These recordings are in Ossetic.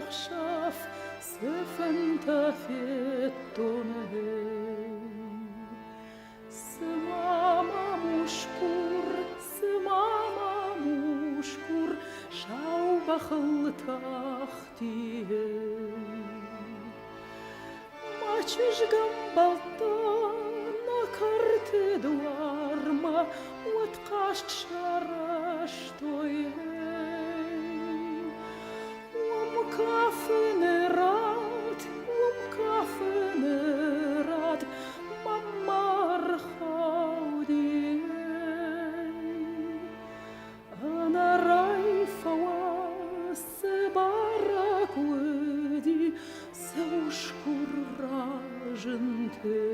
ахсӕв цы фынтӕ федтон, ей. Цыма мӕм усгур, цыма мӕм усгур сау бӕхыл тахти, ей. Мӕ чызгӕмбӕлттӕ нӕ кӕрты дуармӕ уӕд хъазт сарӕзтой. Уым кафыны рад, уым кафыны рад мӕм ӕрхауди. Ӕнӕрай фӕуа, цы бӕрӕг уыди, цы усгур разынди.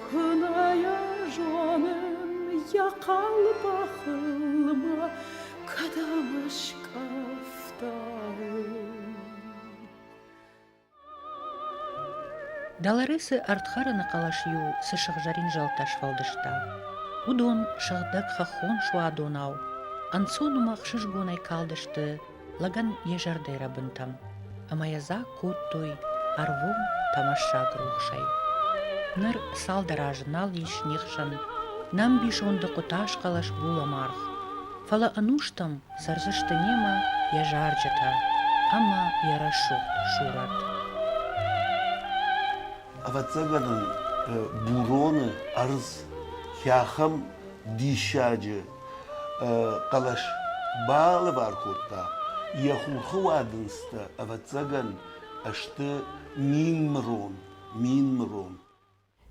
Куы нӕ йӕ зонын, йӕ хъал бӕхыл мӕ кӕдӕм ыскъӕфта. Долоресы ӕрдхӕрӕны хъӕлӕс-иу цы сыгъзӕрин зӕлтӕ сфӕлдыста, уыдон сыгъдӕг хӕххон суадонау ӕнцон ӕмӕ ӕхсызгонӕй калдысты лӕгӕн йӕ зӕрдӕйы рӕбынтӕм ӕмӕ йӕ дзаг кодтой ӕрвон тӕмӕссаг рухсӕй. Ныр цалдӕр азы нал ис не хсӕн нӕ ӕмбисонды хъуытазхъӕлӕс булӕмӕргъ, фӕлӕ ӕнустӕм цӕрдзысты немӕ йӕ зарджытӕ ӕмӕ йӕ рӕсугъд сурӕт. Ӕвӕццӕгӕн ын Буроны ӕрдз ахӕм диссаджы хъӕлӕс балӕвар кодта, йӕ хурхы уадындзтӕ, ӕвӕццӕгӕн, сты минмырон, минмырон.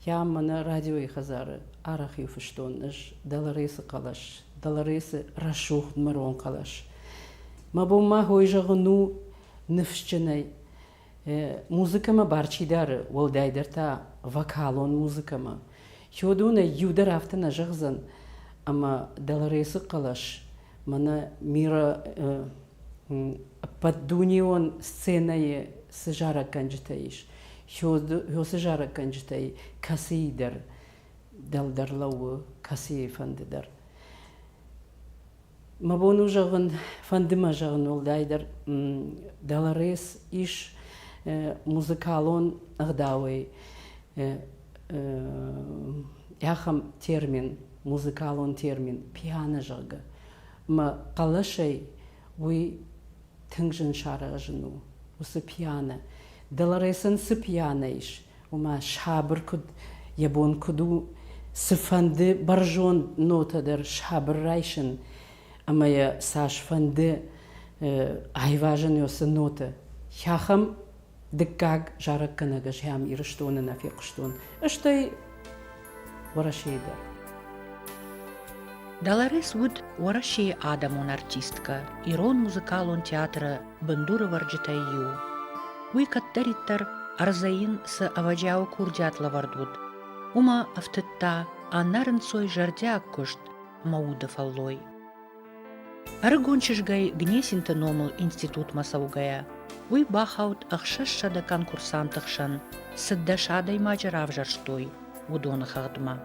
Йа мӕнӕ радиойы хӕдзары арӕх-иу фыстон ӕз Долоресы хъӕлӕс, Долоресы рӕсугъд мырон хъӕлӕс. Мӕ бон ма хой зӕгъын у ныфсджынӕй. Музыкӕмӕ бар чи дары, уӕлдайдӕр та вокалон музыкӕмӕ. Уыдонӕй иу дӕр афтӕ нӕ зӕгъдзӕн, ӕмӕ Долоресы хъӕлӕс мӕнӕ мира ӕппӕтдунеон сценӕйы цы зарӕггӕнджытӕ ис, уыцы зарӕггӕнджытӕй кӕцыйы дӕр дӕлдӕр лӕууы, кӕцыйы фӕнды дӕр. Мӕ бон у зӕгъын, фӕнды мӕ зӕгъын уӕлдайдӕр Долорес ис музыкалон ӕгъдауӕй ахӕм термин, музыкалон термин пиано, зӕгъгӕ. Мӕ хъӕлӕсӕй уый тынг зын саразын у, уыцы пиано. Долоресӕн цы пиано ис, ома сабыр куыд йӕ бон куыд у цыфӕнды бӕрзонд нотӕ дӕр сабыр райсын ӕмӕ йӕ цасфӕнды айвазын уыцы нотӕ. Ахӕм дыккаг зарӕггӕнӕг ӕз ӕм Ирыстоны нӕ фехъуыстон, стӕй Уӕрӕсейы дӕр. Долорес уыд Уӕрӕсейы адӕмон артисткӕ, ирон музыкалон театры бындурӕвӕрджытӕй иу. Уый кӕддӕриддӕр ӕрдзӕй йын цы ӕвӕджиауы курдиат лӕвӕрд уыд, уымӕ ӕфтыдта ӕнӕрынцой зӕрдиаг куыст ӕмӕ уды фӕллой. Ӕрыгон чызгӕй Гнесинты номыл институтмӕ цӕугӕйӕ, уый бахауд 600 конкурсанты хсӕн цы 10 адӕймаджы равзӕрстой, уыдоны хыгъдмӕ.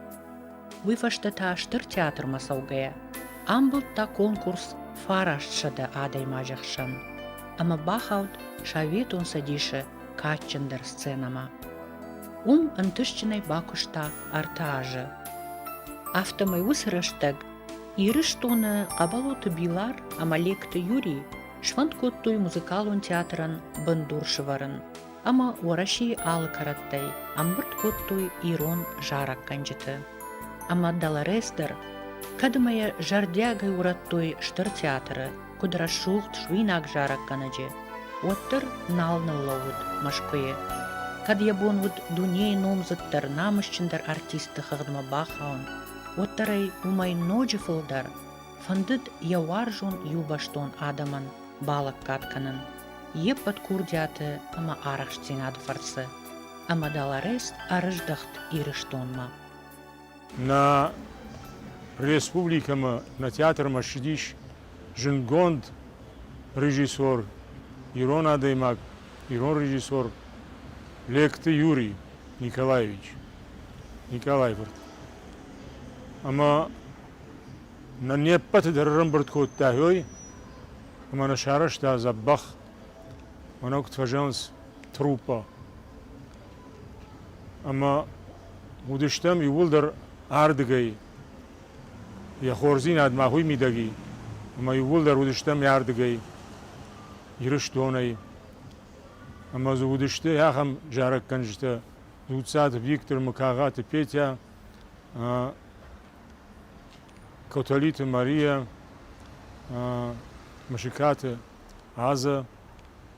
Уый фӕстӕ та Стыр театрмӕ цӕугӕйӕ, амбылдта конкурс 900 адӕймаджы хсӕн ӕмӕ бахауд Советон Цӕдисы кадджындӕр сценӕмӕ. Уым ӕнтыстджынӕй бакуыста ӕртӕ азы. Афтӕмӕй уыцы рӕстӕг Ирыстоны Хъӕбӕлоты Билар ӕмӕ Лекъты Юрий сфӕнд кодтой музыкалон театрӕн бындур сывӕрын ӕмӕ Уӕрӕсейы алы кӕрӕттӕй ӕмбырд кодтой ирон зарӕггӕнджыты. Ӕмӕ Долорес дӕр, кӕд ӕмӕ йӕ зӕрдиагӕй урӕдтой Стыр театры, куыд рӕсугъд суинаг зарӕггӕнӕджы, уӕддӕр нал ныллӕууыд Мӕскуыйы. Кӕд йӕ бон уыд дунейы номдзыддӕр, намысджындӕр артистты хыгъдмӕ бахауын, уӕддӕр ӕй уымӕй ноджы фылдӕр фӕндыд йӕ уарзон иубӕстон адӕмӕн балӕггад кӕнын йе ппӕт курдиаты ӕмӕ арӕхстдзинады фӕрцы, ӕмӕ Долорес ӕрыздӕхт Ирыстонмӕ. Нӕ республикӕмӕ, нӕ театрмӕ ссыдис зындгонд режиссер, ирон адӕймаг, ирон режиссер Лекъты Юрий Николаевич, Николайы фырт. Ӕмӕ нӕ не ппӕты дӕр ӕрӕмбырд кодта, ой. Ӕмӕ нӕ сарӕзта дзӕбӕх, мӕнӕ куыд фӕзӕгъынц, труппӕ. Ӕмӕ уыдыстӕм иууылдӕр ардыгӕй. Йӕ хорздзинад мах уый мидӕг и, ӕмӕ иууылдӕр уыдыстӕм ардыгӕй, Ирыстонӕй. Ӕмӕ дзы уыдысты ахӕм зарӕггӕнджытӕ Дзуццаты Виктор, Мыкагъаты Петя, Котолиты Мария, Мысыкаты Азӕ,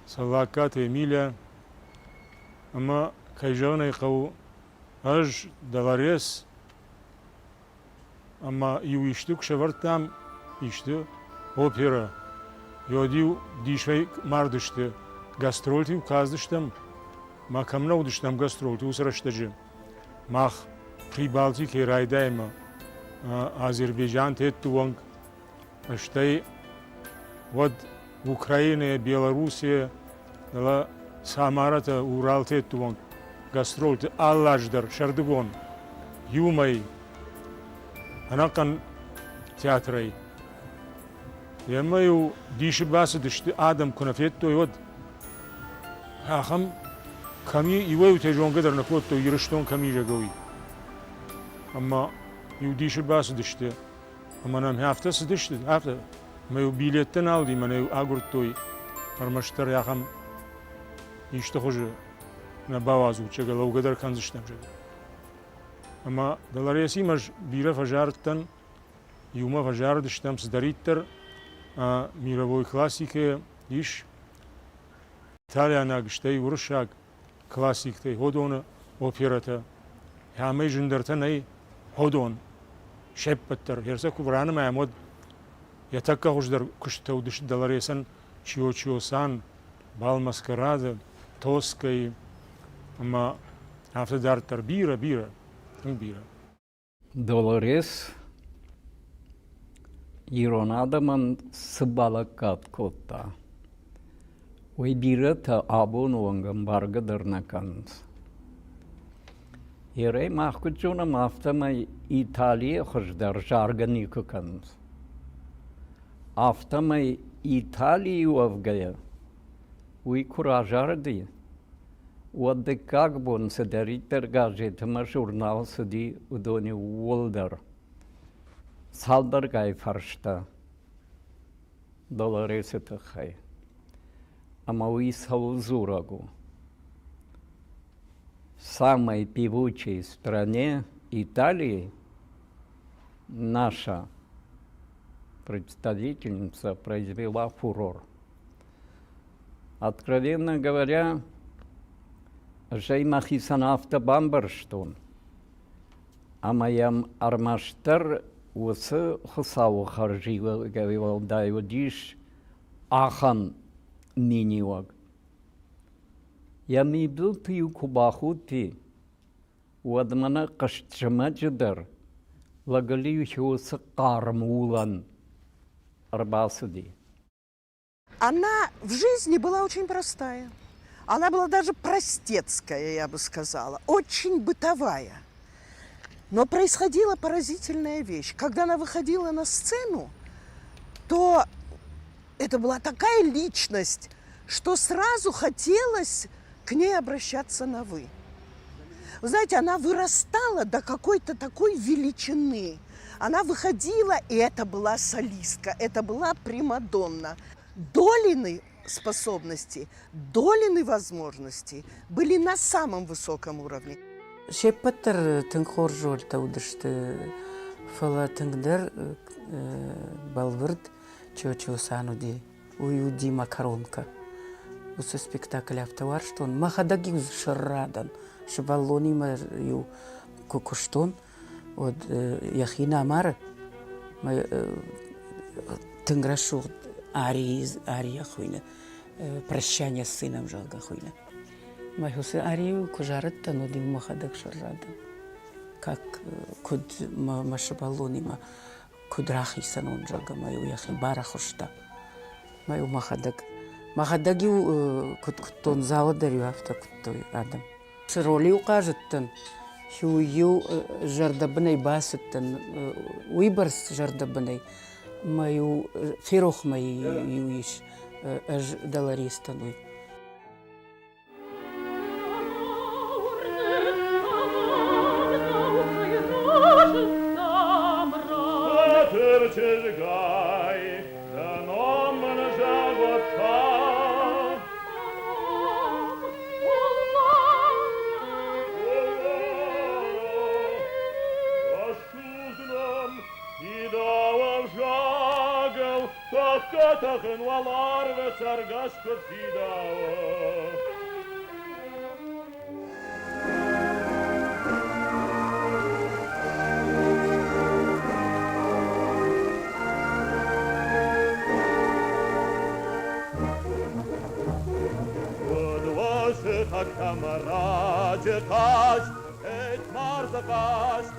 Цӕллагкаты Эмилия ӕмӕ, кӕй зӕгъын ӕй хъӕуы, ӕз, Долорес ӕмӕ иу исты куы сӕвӕрдтам, исты оперӕ, уӕд-иу дисӕй мардысты, гастролты-иу кадздыстӕм, ма кӕм нӕ уыдыстӕм гастролты уыцы рӕстӕджы. Мах Прибалтикӕйы райдайӕмӕ Азербайджан тетты онг, стӕй уӕд Украинӕйӕ, Белоруссийӕ, дӕлӕ Самаратӕ, Урал тетты онг гастролты алы аз дӕр сӕрдыгон иу мӕй ӕнӕхъӕн театрӕй. Ӕмӕ-иу дисы бацыдысты, адӕм куы нӕ федтой, уӕд ахӕм кӕм и, иуӕй-иутӕ зонгӕ дӕр нӕ кодтой, Ирыстон кӕм и, зӕгъгӕ, уый. Ӕмӕ иу дисы бацыдысты, ӕмӕ нӕм афтӕ цыдысты, афтӕ. Ӕмӕ-иу билеттӕ нал уыди, мӕнӕ-иу агуырдтой ӕрмӕстдӕр ахӕм исты хуызы нӕ бауадзут, зӕгъгӕ, лӕугӕ дӕр кӕндзыстӕм, зӕгъгӕ. Ӕмӕ Долоресимӕ ӕз бирӕ фӕзарыдтӕн, иумӕ фӕзарыдыстӕм цыдӕриддӕр мировой классикӕйы ис, италианаг, стӕй уырыссаг классиктӕй уыдоны оперӕтӕ. Амӕй зындӕртӕ нӕй уыдон. Се ппӕт дӕр. Херсӕ куы ранымайӕм, уӕд йӕ тӕккӕ хуыздӕр куыстытӕ уыдысты Долоресӕн Чио-Чио-сан, Бал Маскарады, Тоскайы ӕмӕ афтӕ дарддӕр бирӕ, бирӕ, тынг бирӕ. Долорес ирон адӕмӕн цы балӕггад кодта, уый бирӕтӕ абоны онг ӕмбаргӕ дӕр нӕ кӕнынц. Ирӕй мах куыд зонӕм, афтӕмӕй Италийы хуыздӕр заргӕ никуы кӕнынц. Афтӕмӕй Италийы уӕвгӕйӕ уый куы разарыди, уӕд дыккаг бон цыдӕриддӕр газет ӕмӕ журнал цыди, уыдон иууылдӕр цалдӕргай фӕрстӕ Долоресы тыххӕй. Ӕмӕ уый цӕуыл дзурӕг у? Самой певучей стране Италии наша представительница произвела фурор. Откровенно говоря, ӕз ӕй мӕхицӕн афтӕ бамбӕрстон, ӕмӕ йӕм ӕрмӕстдӕр уыцы Хуыцауы хӕрзиуӕгӕй уӕлдай уыдис ахӕм миниуӕг. Йӕ мидбылты-иу куы бахудти, уӕд мӕнӕ хъызт-зымӕджы дӕр лӕгыл-иу уыцы хъарм улӕн ӕрбацыди. Она в жизни была очень простая. Она была даже простецкая, я бы сказала, очень бытовая. Но происходила поразительная вещь. Когда она выходила на сцену, то это была такая личность, что сразу хотелось к ней обращаться на «вы». Вы знаете, она вырастала до какой-то такой величины. Она выходила, и это была солистка, это была примадонна. Долины способности, долины возможности были на самом высоком уровне. Се ппӕт дӕр тынг хорз рольтӕ уыдысты, фӕлӕ тынгдӕр бӕлвырд Чочосан уыди. Уый уыди макаронкӕ. Уыцы спектакль афтӕ уарзтон. Мӕхӕдӕг-иу дзы сӕрра дӕн. Сывӕллонимӕ-иу куы куыстон, уӕд йӕхи нӕ мары. Тынг рӕсугъд ария хуыйны. «Прощание с сыном», зӕгъгӕ, хуыйны. Мӕ уыцы арийыл куы зарыдтӕн, уӕд-иу мӕхӕдӕг сӕрра дӕн. Как куыд мӕ сывӕллонимӕ куыд рахицӕн уон, зӕгъгӕ, мӕ-иу йӕхи барӕхуыста. Мӕ-иу мӕхӕдӕг, мӕхӕдӕг-иу куыд куыдтон, залы дӕр-иу афтӕ куыдтой адӕм. Цы роль-иу хъазыдтӕн, иу зӕрдӕбынӕй бацыдтӕн, уыйбӕрц зӕрдӕбынӕй. Мӕ-иу ферох мӕ-иу ис ӕз Долористӕн уый. Тӕхын уӕларвы цӕргӕс куыд фидауы. Раджы хъазт, ӕтмарзы хъазт,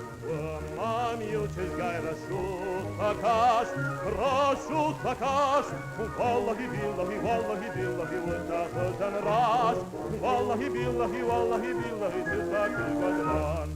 Мам-иу чызгай рӕсугъд фӕкаст, рӕсугъд фӕкаст. Валлахи, биллахи, валлахи, биллахи, уыдтӕ раст. Валлахи, биллахи, валлахи, биллахи, тыхӕй гуыдран.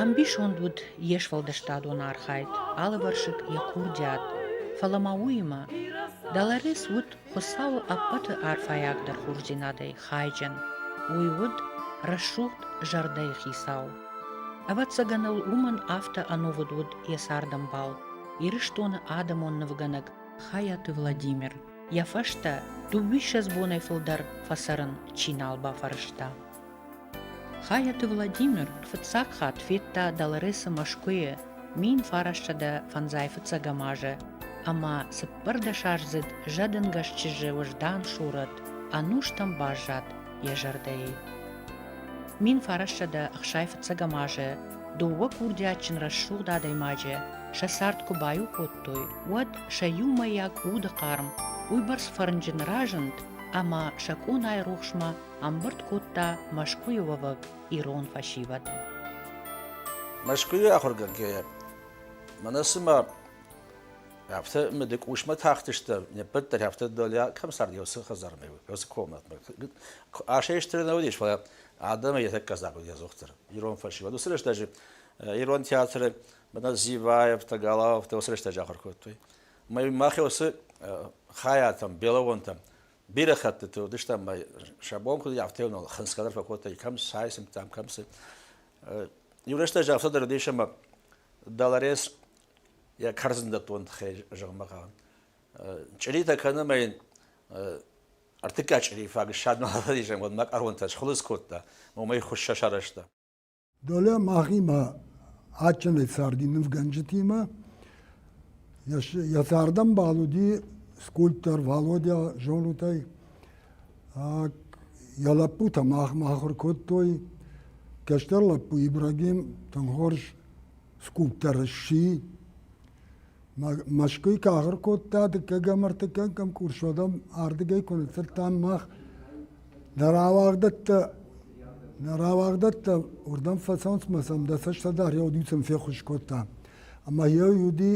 Ӕмбисонд уыд йе сфӕлдыстадон архайд, алывӕрсыг йӕ курдиат, фӕлӕ ма уыимӕ Долорес уыд Хуыцауы ӕппӕты арфӕйагдӕр хорздзинадӕй хайджын. Уый уыд рӕсугъд зӕрдӕйы хицау. Ӕвӕццӕгӕн ыл уымӕн афтӕ ӕнувыд уыд йӕ цардӕмбал, Ирыстоны адӕмон нывгӕнӕг Хайаты Владимир. Йӕ фӕстӕ дыууиссӕдз бонӕй фылдӕр фӕцӕрын чи нал бафӕрӕзта. Хайаты Владимир фыццаг хатт федта Долоресы Мӕскуыйы 1955 азы ӕмӕ цыппӕрдӕсаздзыд зӕдӕнгӕс чызджы уӕздан сурӕт ӕнустӕм баззад йӕ зӕрдӕйы. 1965 азы дыууӕ курдиатджын рӕсугъд адӕймаджы сӕ цард куы баиу кодтой, уӕд сӕ иумӕйаг уды хъарм уыйбӕрц фӕрнджын разынд, ӕмӕ сӕ къонайы рухсмӕ ӕмбырд кодта Мӕскуыйы уӕвӕг ирон фӕсивӕд. Мӕскуыйы ахуыргӕнгӕйӕ мӕнӕ цыма афтӕ мыды къусмӕ тахтысты, не ппӕт дӕр афтӕ дӕлӕ кӕм царди, уыцы хӕдзармӕ, уыцы комнатмӕ. Асӕй стыр нӕ уыдис, фӕлӕ адӕмы йӕ тӕккӕ дзаг уыди ӕдзухдӕр ирон фӕсивӕд. Уыцы рӕстӕджы ирон театры мӕнӕ Зиваевтӕ, Галаовтӕ уыцы рӕстӕджы ахуыр кодтой. Мах уыцы хайатӕм, Беловонтӕм бирӕ хӕттыты уыдыстӕм ӕмӕ сӕ бон куыд афтӕ хынцгӕ дӕр фӕкодтой, кӕм цай цымдтам, кӕм цы. Иу рӕстӕджы афтӕ дӕр уыдис, ӕмӕ Долорес йӕ кӕрдзындӕттон тыххӕй зӕгъынмӕ хъавын. Чъиритӕ кӕны ӕмӕ йын ӕртыккаг чъирийы фаг ссад нал ис, уӕд макъаронтӕ схуылыдз кодта, уымӕй хуыссӕ сарӕзта. Долӕ махимӕ адджынӕй царди нывгӕнджытимӕ. Йӕ цардӕмбал уыди скульптор Валодя зонут ӕй. Йӕ лӕппутӕ махмӕ ахуыр кодтой. Кӕстӕр лӕппу Ибрагим тынг хорз скульптор сси. Мӕскуыйы куы ахуыр кодта дыккӕгӕм, ӕртыккӕгӕм курс, уӕд ӕм ардыгӕй куы ныццырдтам мах, нӕ рауагъдӕттӕ, нӕ рауагъдӕттӕ уырдӕм фӕцӕуынц мӕ сӕм дӕ цӕст дӕр йӕ уд сын феххуыс кодта. Ӕмӕ йӕ уыди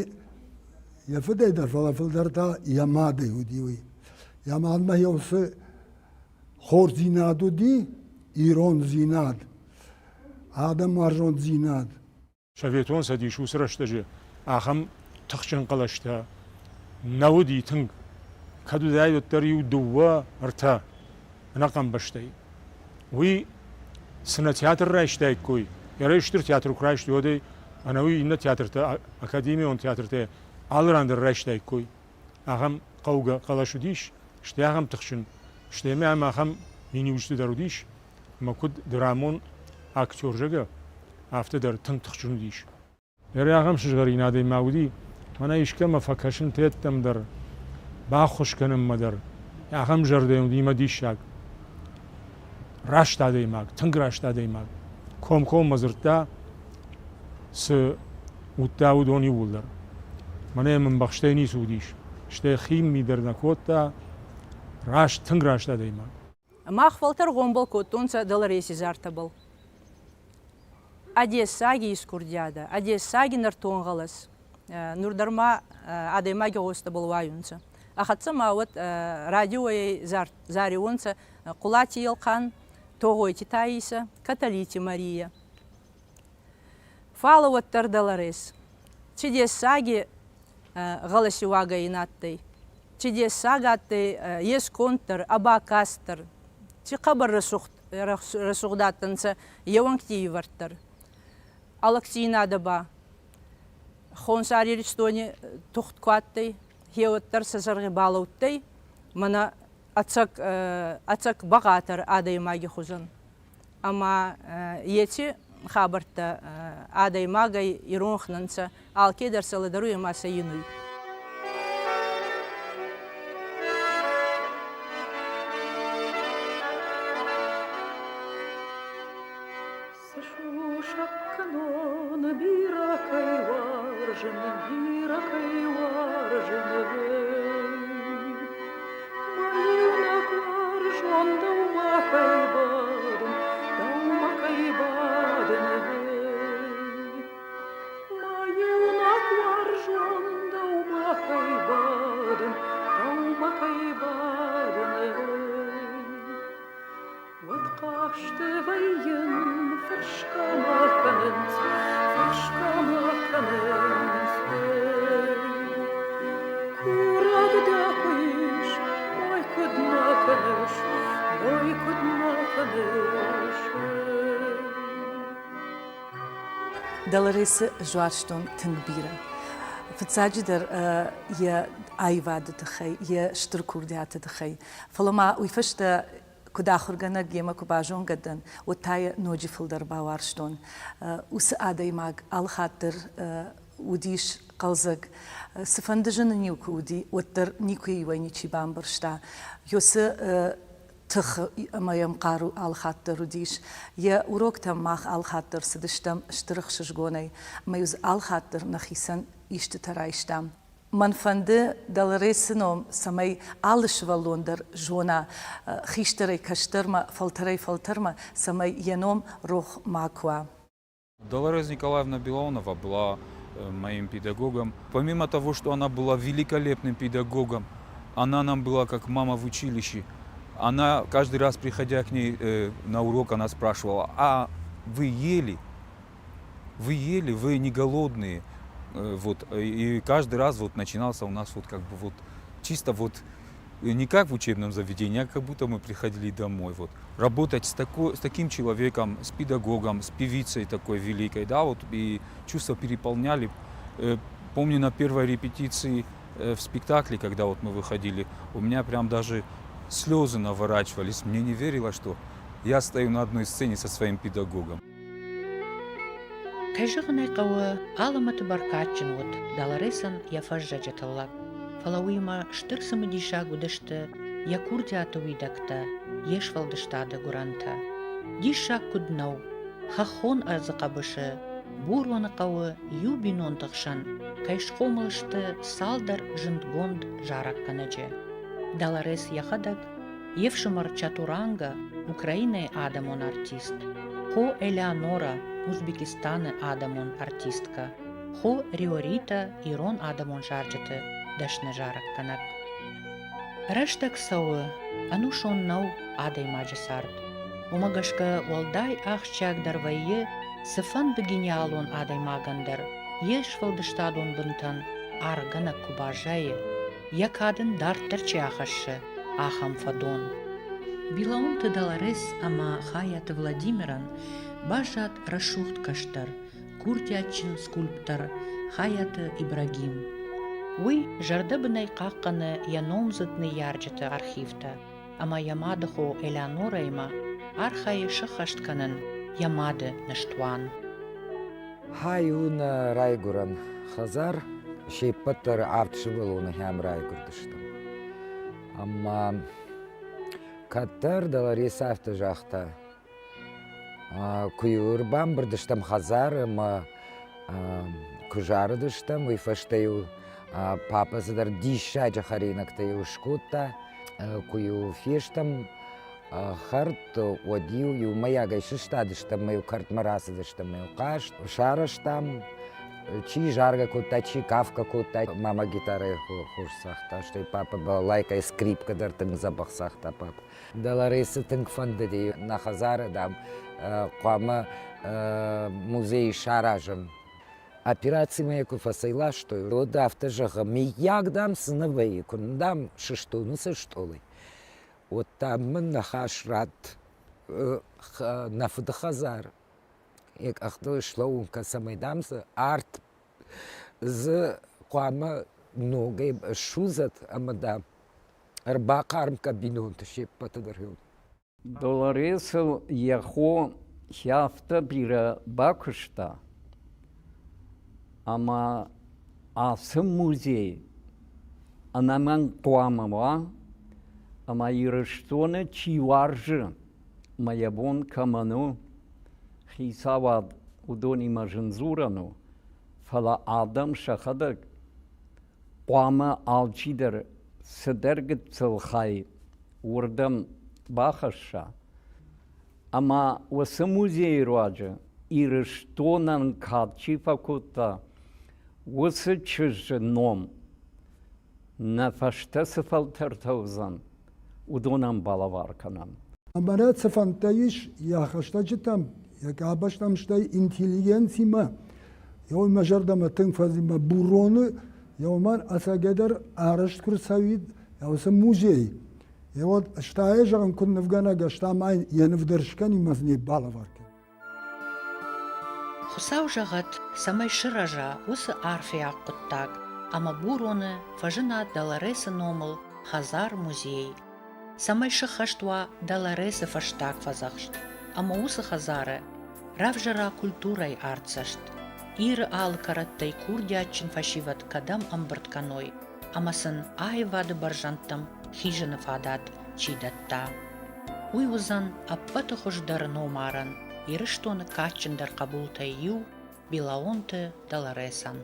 йӕ фыдӕй дӕр, фӕлӕ фылдӕр та йӕ мадӕй уыди уый. Йӕ мадмӕ йӕ уыцы хорздзинад уыди, ирондзинад, адӕмуарзондзинад. Советон Цӕдис уыцы рӕстӕджы ахӕм тыхджын хъӕлӕстӕ нӕ уыди тынг. Кӕд уыдаид, уӕддӕр иу дыууӕ, ӕртӕ ӕнӕхъӕн бӕстӕй. Уый цы нӕ театр райстаиккой, йӕ стыр театр куы райстой, уӕд ӕй ӕнӕуи иннӕ театртӕ, академион театртӕ алы ран дӕр райстаиккой. Ахӕм. хъӕугӕ хъӕлӕс уыдис, стӕй ахӕм тыхджын, стӕй мӕм ахӕм миниуджыты дӕр уыдис, ӕмӕ куыд драмон актер зӕгъгӕ, афтӕ дӕр тынг тыхджын уыдис. Ӕрӕ ахӕм сызгъӕрин адӕймаг уыди, мӕнӕ искӕмӕ фӕкӕсын тедтӕм дӕр, баххуыс кӕнынмӕ дӕр. Ахӕм зӕрдӕ йын уыди мӕ диссаг. Раст адӕймаг, тынг раст адӕймаг. Комкоммӕ дзырдта, цы уыдта, уыдон иууылдӕр. Мӕнӕ йӕм ӕмбӕхстӕй ницы уыдис. Стӕй хин ми дӕр нӕ кодта. Раст, тынг раст адӕймаг. Мах фӕлтӕр гъомбӕл кодтонцӕ Долореси зартӕбӕл. Одессаги искурдиадӕ, Одессаги нӕртон гъӕлӕс нур дӕр ма адӕймаги гъостӕбӕл уайунцӕ. А хӕццӕ ма уӕд радиойӕй зариуонцӕ Хъулати Елхъан, Тогъойти Таисӕ, Каталити Мария. Фал уӕддӕр Долорес ци дессаги гъӕлӕси уагӕ ин адтӕй, ци дессаг адтӕй е сконд дӕр, ӕ бакаст дӕр, ци хъӕбӕр рӕсугъд адтӕнцӕ е уӕнгти ивӕрд дӕр. Алӕгдзийнадӕ ба Хонсар Иристони тугъд ку адтӕй, хеуӕддӕр сӕ сӕргъи балӕудтӕй, мӕнӕ ӕцӕг, ӕцӕг бӕгъатӕр адӕймаги хузӕн. Ӕма еци хабӕрттӕ адӕймагӕй иронх нӕ нцӕ, алкедӕр сӕ лӕдӕруй ӕма сӕ инуй. Цы сусӕг кӕнон, бирӕ кӕй уарзын, бирӕ кӕй уарзын, гъей. Мӕ иунӕг уарзон дӕумӕ кӕй бадын, дӕумӕ кӕй бадын, гъей. Мӕ иунӕг уарзон дӕумӕ кӕй бадын, дӕумӕ кӕй бадын, гъей. Уӕд хъазты вӕййын, фӕрсгӕ мӕ кӕнынц, фӕрсгӕ мӕ кӕнынц. Курӕг дӕ куы ис, мой куыд нӕ кӕныс, мой куыд нӕ кӕныс. Долоресы ӕз уарзтон тынг бирӕ. Фыццаджыдӕр йӕ аивады тыххӕй, йе стыр курдиаты тыххӕй. Фӕлӕ ма уый фӕстӕ куыд ахуыргӕнӕг йемӕ куы базонгӕ дӕн, уӕд та йӕ ноджы фылдӕр бауарзтон. Уыцы адӕймаг алыхатт дӕр уыдис хъӕлдзӕг. Цыфӕнды зын ын-иу куы уыди, уӕддӕр никуы иуӕй ничи бамбӕрста. Уыцы тых ӕмӕ йӕм хъару алыхатт дӕр уыдис. Йӕ уроктӕм мах алыхатт дӕр цыдыстӕм стыр ӕхсызгонӕй, ӕмӕ-иу дзы алыхатт дӕр нӕхицӕн истытӕ райстам. Мӕн фӕнды Долоресы ном, цӕмӕй алы сывӕллон дӕр зона хистӕрӕй кӕстӕрмӕ, фӕлтӕрӕй фӕлтӕрмӕ, цӕмӕй йӕ ном рох макуы уа. Долорес Николаевна Белонова была моим педагогом. Помимо того, что она была великолепным педагогом, она нам была как мама в училище. Она каждый раз, приходя к ней на урок, она спрашивала, а вы ели? Вы ели, вы не голодные. Вот, и каждый раз вот начинался у нас вот как бы вот чисто вот не как в учебном заведении, а как будто мы приходили домой. Вот. Работать с, такой, с таким человеком, с педагогом, с певицей такой великой, да, вот и чувства переполняли. Помню на первой репетиции в спектакле, когда вот мы выходили, у меня прям даже слезы наворачивались. Мне не верилось, что я стою на одной сцене со своим педагогом. Кӕй зӕгъын ӕй хъӕуы, алӕмӕты бӕркадджын уыд Долоресӕн йӕ фӕззӕджы тыллӕг, фӕлӕ уыимӕ стыр цымыдисаг уыдысты йӕ курдиаты уидӕгтӕ, йе сфӕлдыстады гуырӕнтӕ. Диссаг куыд нӕу, хӕххон ӕрдзы хъӕбысы Буроны хъӕуы иу бинонты хсӕн кӕй схъомыл сты цалдӕр зындгонд зарӕггӕнӕджы. Долорес йӕхӕдӕг Йе фсымӕр Чатуранга, Украинӕйы адӕмон артист, хо Элеонора, Узбекистаны адӕмон артисткӕ, хо Риорита, ирон адӕмон зарджыты дӕсны зарӕггӕнӕг. Рӕстӕг цӕуы, ӕнусон нӕу адӕймаджы цард. Уымӕ гӕсгӕ уӕлдай ахсджиагдӕр вӕййы цыфӕнды гениалон адӕймагӕн дӕр йе сфӕлдыстадон бынтӕн аргъгӕнӕг куы баззайы, йӕ кад ын дарддӕр чи ахӕссы, ахӕм фӕдон. Билаонты Долорес ӕмӕ Хайаты Владимирӕн баззад рӕсугъд кӕстӕр, курдиатджын скульптор Хайаты Ибрагим. Уый зӕрдӕбынӕй хъахъхъӕны йӕ номдзыд ныййарджыты архивтӕ ӕмӕ йӕ мадыхо Элеонорӕимӕ архайы сӕххӕст кӕнын йӕ мады ныстуан. Хай у нӕ райгуырӕн хӕдзар. Се ппӕт дӕр авд сывӕллоны хӕм райгуырдысты. Ӕмӕ кӕддӕр Долорес афтӕ загъта, Куы-иу ӕрбамбырд стӕм хӕдзары ӕмӕ куы зарыдыстӕм, уый фӕстӕ-иу папӕ цыдӕр диссаджы хӕринӕгтӕ-иу скодта. Куы-иу фестӕм хӕрд, уӕд-иу иумӕйагӕй сыстадыстӕм ӕмӕ-иу кӕртмӕ рацыдыстӕм ӕмӕ-иу хъазт сарӕзтам. Чи заргӕ кодта, чи кафгӕ кодта. Мама гитарӕйы хорз цагъта, стӕй папӕ балалайкӕйы скрипкӕ дӕр тынг дзӕбӕх цагъта папӕ. Долоресы тынг фӕндыди нӕ хӕдзары, дам, хъуамӕ музей саразӕм. Операцимӕ куы фӕцӕйластой, уӕд афтӕ зӕгъы, мыййаг, дам, цы нӕ вӕййы, куы дам, сыстон уыцы стъолӕй, уӕд, дам, мын ныхас ратт нӕ фыды хӕдзар йӕ къӕхтыл слӕууын кӕн, цӕмӕй, дам, дзы арт дзы хъуамӕ ногӕй ссудзӕд ӕмӕ, дам, ӕрбахъарм кӕн бинонты се ппӕты дӕр. Долоресыл йӕ хо афтӕ бирӕ бакуыста, ӕмӕ ацы музей ӕнӕмӕнг хъуамӕ уа, ӕмӕ Ирыстоны чи уарзы ӕмӕ йӕ бон кӕмӕн у, хицауад уыдонимӕ зын дзурӕн у, фӕлӕ адӕм сӕхӕдӕг хъуамӕ алчидӕр цыдӕр гыццыл хай уырдӕм бахӕсса. Ӕмӕ уыцы музейы руаджы Ирыстонӕн кад чи фӕкодта, уыцы чызджы ном нӕ фӕстӕ цы фӕлтӕртӕ уыдзӕн, уыдонӕн балӕвар кӕнӕм. Ӕмӕ цы фӕндтӕ ис йӕ хӕстӕджытӕм, йӕ къабӕзтӕм, стӕй интеллигенцимӕ, еу мӕ зӕрдӕмӕ тынг фӕзынд Буроны, еумӕн ӕцӕгӕйдӕр арӕзт куы рцӕуид уыцы музей. Еуӕд стайӕ зӕгъын куыд нывгӕнӕг, ӕз та ма йӕ ныв дӕр скӕнин мӕ не балӕвар кӕн. Хуыцау зӕгъӕд, цӕмӕй сырӕза уыцы арфӕйаг хъуыддаг, ӕмӕ Буроны фӕзына Долоресы номыл хӕдзар-музей, цӕмӕй сыххӕст уа Долоресы фӕстаг фӕдзӕхст, ӕмӕ уыцы хӕдзары равзӕра культурӕйы артдзӕст, Иры алы кӕрӕттӕй курдиатджын фӕсивӕд кӕдӕм ӕмбырд кӕной ӕмӕ сын аивады бӕрзӕндтӕм хизыны фадат чи дӕтта. Уый уыдзӕн ӕппӕты хуыздӕр номарӕн Ирыстоны кадджындӕр хъӕбултӕй иу Билаонты Долоресӕн.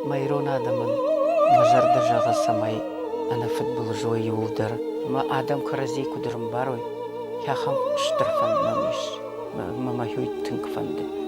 Мӕ ирон адӕмӕн мӕ зӕрдӕ зӕгъы, цӕмӕй ӕнӕфыдбылыз уой иууылдӕр ӕмӕ адӕм кӕрӕдзи куыд ӕрӕмбарой, ахӕм стыр фӕнд мӕм ис. Мӕ мӕ уый тынг фӕнды.